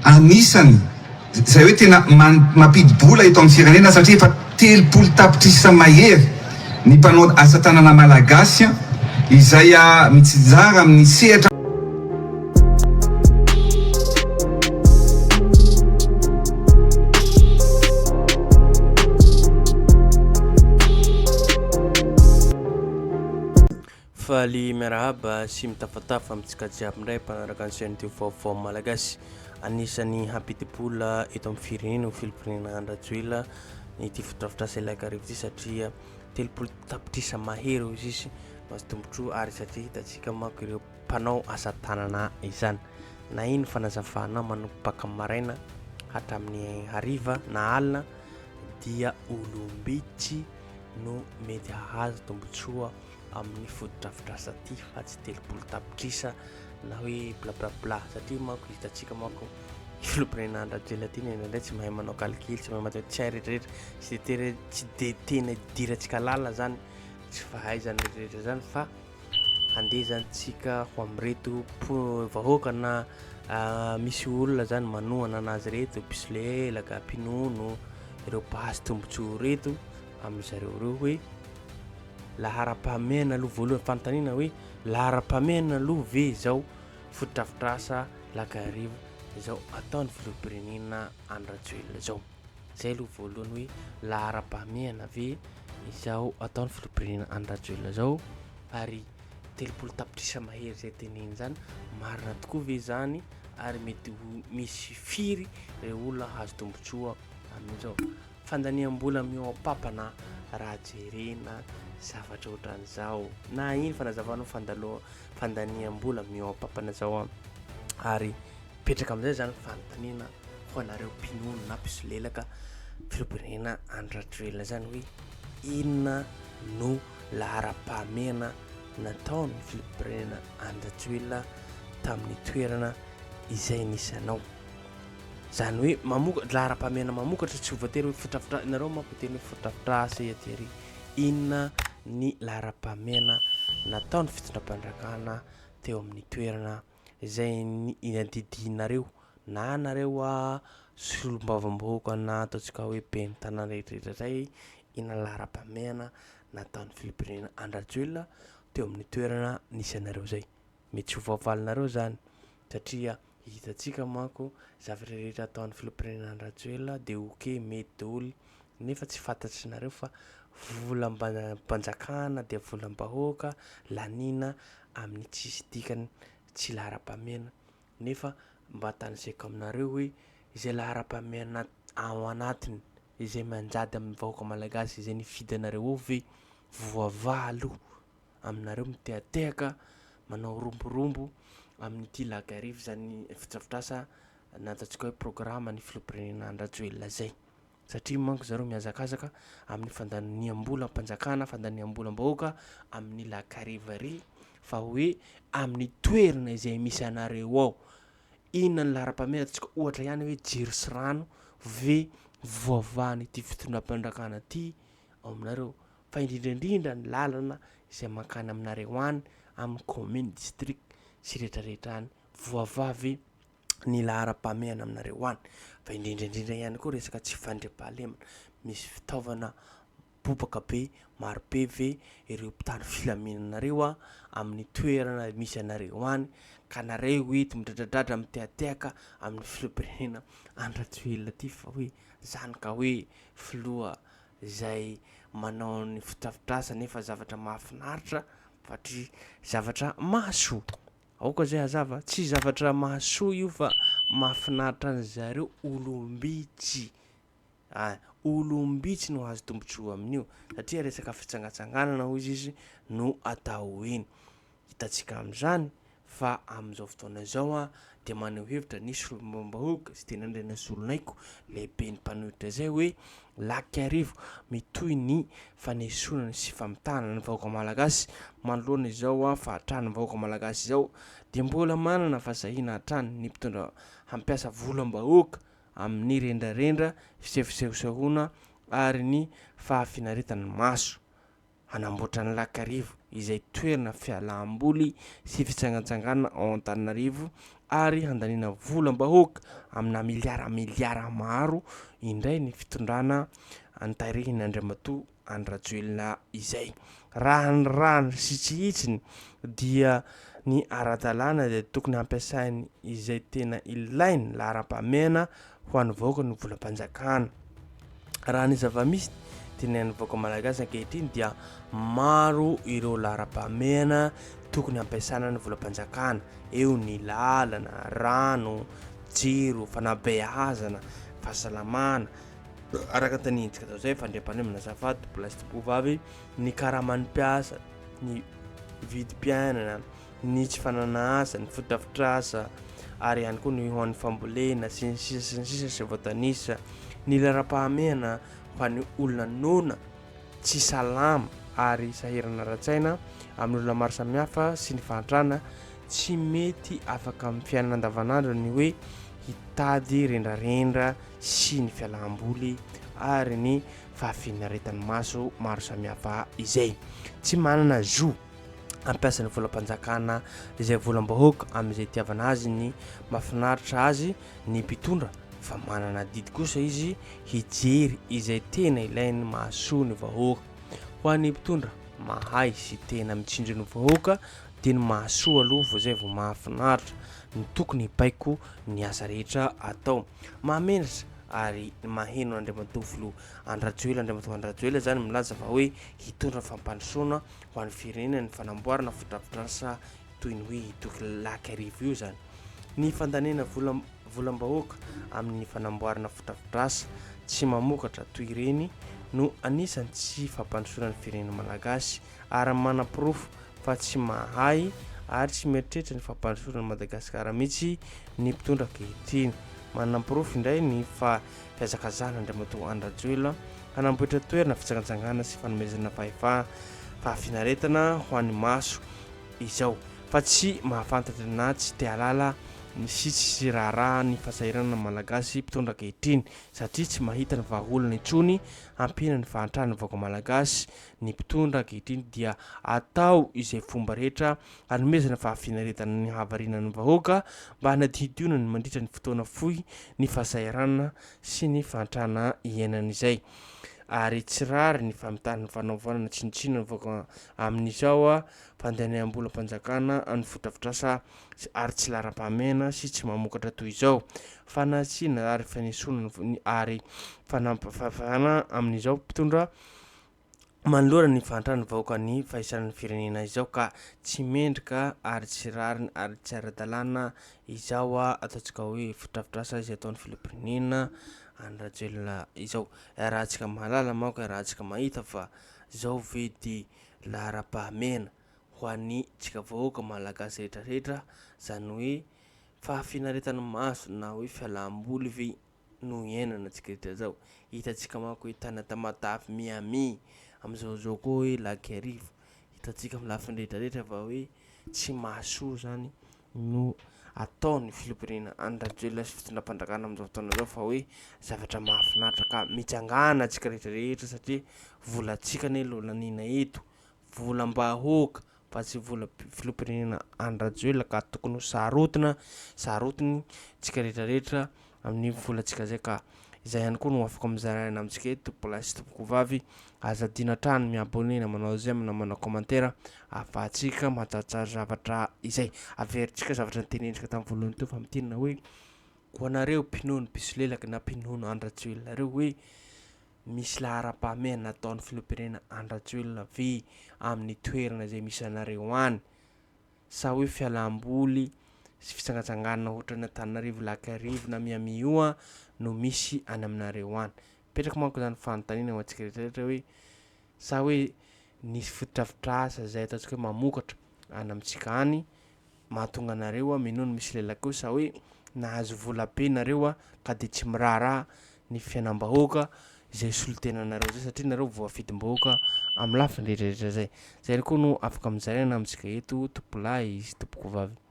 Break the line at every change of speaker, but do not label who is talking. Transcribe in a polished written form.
Anisany izay hoe tena mampidi-bola eto amin'ny firenena satria efa 30 tapitrisa mahery ny mpanao asa tanana malagasy izay mitsinjara amin'ny sehatra.
Faly miarahaba sy mitafatafa amintsika jiaby indray mpanaraka ny chaîne de vaovao malagasy. Anisan'ny hampidi-bola eto amin'ny firenena ho filoham-pirenena Andry Rajoelina ity fotodrafitrasa Ilakarivo ity satria 30 tapitrisa mahery hoy izy mahazo tombontsoa ary satria hitantsika manko ireo mpanao asa tanana izany. Na ino fanazavana manomboka maraina hatramin'ny hariva na alina dia olom-bitsy no mety hahazo tombontsoa amin'ny fotodrafitrasa ity fa tsy 30 tapitrisa na hoe blablabla satria manko hitantsika manko filoham-pirenena Andry Rajoelina ity indraindray tsy mahay manao calcul, tsy mahay matematika, tsy hay rehetrarehetra, tsy de tena tsy de tena idirantsika lalina zany tsy fahaizana rehetrarehetra zany fa andeha zany tsika ho amin'ireto vahoaka na misy olona zany manohana anazy ireto, mpisolelaka, mpinono, ireo mpahazo tombontsoa ireto amin'zareo ireo hoe laharam-pahamehana aloha voalohany, fanontaniana hoe laharam-pahamehana aloha ve izao fotodrafitrasa Lac Arivo izao ataon'ny filoham-pirenena Andry Rajoelina izao? Zay aloha voalohany hoe laharam-pahamehana ve izao ataon'ny filoham-pirenena Andry Rajoelina izao ary 30 tapitrisa mahery izay teneniny izany marina tokoa ve izany ary mety ho misy firy ireo olona hahazo tombontsoa amin'izao? Fandaniam-bola mihoa-papana raha jerena zavatra ohatran'izao na iny fanazavana fandalo fandaniam-bola mihoa-papana zao an! Ary mipetraka amin'izay zany fanontaniana ho anareo mpinono na mpisolelaka filoham-pirenena Andry Rajoelina zany hoe inona no laharam-pahamehana nataon'ny filoham-pirenena Andry Rajoelina tamin'ny toerana izay nisy anao? Zany hoe mamoka laharam-pahamehana mamokatra tsy ho voatery hoe fotodrafitra nareo manko miteny hoe fotodrafitrasa ety ary inona ny laharam-pahamehana nataon'ny fitondram-panjakana teo amin'ny toerana izay niadidianareo na nareo a solombavambahoaka na ataontsika hoe ben'ny tanàna rehetra rehetra zay inona laharam-pahamehana nataon'ny filoham-pirenena Andry Rajoelina teo amin'ny toerana nisy anareo zay. Mety tsy ho voavalinareo zany satria hitantsika manko zavatra rehetra ataon'ny filoham-pirenena Andry Rajoelina dia ok mety daholo nefa tsy fantatrinareo fa volam-panjakana dia volam-bahoaka laniana amin'ny tsisy dikany tsy laharam-pahamehana nefa mba tanisaiko aminareo hoe izay laharam-pahamehana ao anatiny izay mianjady amin'ny vahoaka malagasy izay nifidy anareo ao ve voavaha aloha aminareo mitehatehaka manao romborombo amin'ity Lagarrive izany fotodrafitrasa na ataontsika hoe programme ny filoham-pirenena Andry Rajoelina izay satria manko zareo mihazakazaka amin'ny fandaniam-bolam-panjakana, fandaniam-bolam-bahoaka amin'ny Lagarrive ary fa hoe amin'ny toerana izay misy anareo ao inona ny laharam-pahamehana ataontsika ohatra ihany hoe jiro sy rano ve voavahan'ity fitondram-panjakana ity ao aminareo fa indrindra indrindra ny lalana izay mankany aminareo any amin'ny commune, district sy rehetra rehetra any, voavaha ve ny laharam-pahamehana aminareo any, fa indrindra indrindra ihany koa resaka tsy fandriampahalemana, misy fitaovana bobaka be maro be ve ireo mpitandro filaminanareo a amin'ny toerana misy anareo any ka nareo eto midradradradra mitehatehaka amin'ny filoham-pirenena Andry Rajoelina ty fa hoe zany ka hoe filoha izay manao ny fotodrafitrasa nefa zavatra mahafinaritra fatria zavatra mahasoa. Aoka izay hazava, tsy zavatra mahasoa io fa mahafinaritra an zareo olom-bitsy. Ah, olom-bitsy no hahazo tombontsoa amin'io satria resaka fitsangatsanganana hoy izy no atao eny. Hitantsika amin'izany fa amin'izao fotoana izao dia maneho hevitra ny solombavambahoaka Siteny Andrianasoloniaiko, lehiben'ny mpanohitra izay hoe Lac Iarivo, mitohy ny fanesoana sy famitahana ny vahoaka malagasy manoloana izao fahatran'ny vahoaka malagasy izao dia mbola manana fahasahiana hatrany ny mpitondra hampiasa volam-bahoaka amin'ny rendrarendra, fisehosehoana ary ny fahafinaretan'ny maso. Hanamboatra ny Lac Arivo izay toerana fialam-boly sy fitsangatsanganana ao Antananarivo ary handaniana volam-bahoaka amina miliara miliara maro indray ny fitondrana antarihin'Andriamatoa Andry Rajoelina izay. Raha ny rariny sy tsy hitsiny dia ny ara-dalàna dia tokony hampiasainy izay tena ilainy laharam-pahamehana ho an'ny vahoaka ny volam-panjakana. Raha ny zava-misy tena ny vahoaka malagasy ankehitriny dia maro ireo laharam-pahamehana tokony hampiasana ny volam-panjakana. Eo ny lalana, rano, jiro, fanabeazana, fahasalamana, araka ny tanihintsika tao izay, fandriampahalemana azafady tompolahy sy tompovavy, ny karaman'ny mpiasa, ny vidim-piainana, ny tsy fananana asa, ny fotodrafitrasa ary ihany koa ny ho an'ny fambolena sy ny sisa sy ny sisa sy voatanisa, ny laharam-pahamehana ho an'ny olona noana, tsy salama ary sahirana ara-tsaina amin'ny olona maro samihafa sy ny fahantrana, tsy mety afaka amin'ny fiainana andavanandro ny hoe hitady rendrarendra sy ny fialam-boly ary ny fahafinaretan'ny maso maro samihafa izay. Tsy manana zo hampiasa ny volam-panjakana izay volam-bahoaka amin'izay itiavana azy ny mahafinaritra azy ny mpitondra fa manana adidy kosa izy hijery izay tena ilain'ny mahasoa ny vahoaka. Ho an'ny mpitondra mahay sy tena mitsinjo ny vahoaka dia ny mahasoa aloha vao izay vao mahafinaritra ny tokony hibaiko ny asa rehetra atao. Mahamenatra ary maheno an'Andriamatoa Filoha Andry Rajoelina, Andriamatoa Andry Rajoelina izany milaza fa hoe hitondra fampandrosoana ho an'ny firenena ny fanamboarana fotodrafitrasa toy ny hoe itoky Lac Arivo io izany. Ny fandaniana vola volam-bahoaka amin'ny fanamboarana fotodrafitrasa tsy mamokatra toy ireny no anisan'ny tsy fampandrosoana ny firenena malagasy ary manaporofo fa tsy mahay ary tsy mieritreritra ny fampandrosoana an'i Madagasikara mihitsy ny mpitondra ankehitriny. Manaporofo indray ny fa fihazakazahana Andriamatoa Andry Rajoelina hanamboatra toerana fitsangantsangana sy fanomezana fahefana fahafinaretana ho an'ny maso izao fa tsy mahafantatra na tsy te hahalala ny sy tsy raharaha ny fahasahiranana Malagasy mpitondra ankehitriny satria tsy mahita ny vahaolana intsony hampihena ny fahantran'ny vahoaka Malagasy ny mpitondra ankehitriny dia atao izay fomba rehetra hanomezana fahafinaretana ny havarinan'ny vahoaka mba hanadihidionany mandritra ny fotoana fohy ny fahasahiranana sy ny fahantrana iainany izay ary tsy rariny ny famitana ny fanaovanana tsinontsinona ny vahoaka amin'izao fandaniam-bolam-panjakana amin'ny fotodrafitrasa ary tsy laharam-pahamehana sy tsy mamokatra toy izao fanasiana ary fanesoana ny ary fanampafana amin'izao mpitondra Manoloana ny fahantran'ny vahoakan'ny fahisan'ny firenena izao ka tsy mendrika ary tsy rariny ary tsy ara-dalàna izao ataontsika hoe fotodrafitrasa izay ataon'ny filoham-pirenena Andry Rajoelina izao. Iarahantsika mahalala manko, iarahantsika mahita fa izao ve dia laharam-pahamehana ho an'ny tsika vahoaka malagasy rehetra rehetra, izany hoe fahafinaretan'ny maso na hoe fialam-boly ve no iainana tsika rehetra zao. Hitantsika manko hoe tany Tamatave, Miami, amizao zao koa hoe Lac Iarivo. Hitantsika amin'ny lafiny rehetra rehetra fa hoe tsy mahasoa zany no ataon'ny filoham-pirenena Andry Rajoelina sy fitondram-panjakana amin'izao fotoana izao fa hoe zavatra mahafinaritra ka mitsangàna tsika rehetra rehetra satria volantsika anie lo laniana eto, volam-bahoaka fa tsy vola filoham-pirenena Andry Rajoelina ka tokony ho sarotina, sarotiny tsika rehetra rehetra amin'ny volantsika zay ka izay ihany koa no afaka mizaraina amintsika eto tompokolahy sy tompokovavy, aza adino hatrany mi-abonner na manao j'aime na manao commentaire ahafahantsika mahatsaratsara zavatra izay, averintsika zavatra notenenitsika tamin'ny voalohany teo fa mitinina hoe ho anareo mpinono mpisolelaka na mpinono Andry Rajoelina reo hoe Misy laharam-pahamehana nataon'ny filoham-pirenena Andry Rajoelina ve amin'ny toerana izay misy anareo any? Sa hoe fialam-boly sy fitsangatsanganana ohatran'ny Antananarivo Lac Arivo na Miami io no misy any aminareo any? Mipetraka manko izany fanontaniana ho antsika rehetra rehetra hoe sa hoe nisy fotodrafitrasa izay ataontsika hoe mamokatra any amintsika any mahatonga anareo a minono misy lelaka eo sa hoe nahazo vola be nareo a ka de tsy miraharaha ny fiainam-bahoaka izay solontenanareo zay satria nareo voafidim-bahoaka amin'ny lafiny rehetra rehetra zay. Zay ihany koa no afaka mizaraina amintsika eto tompolahy sy tompokovavy.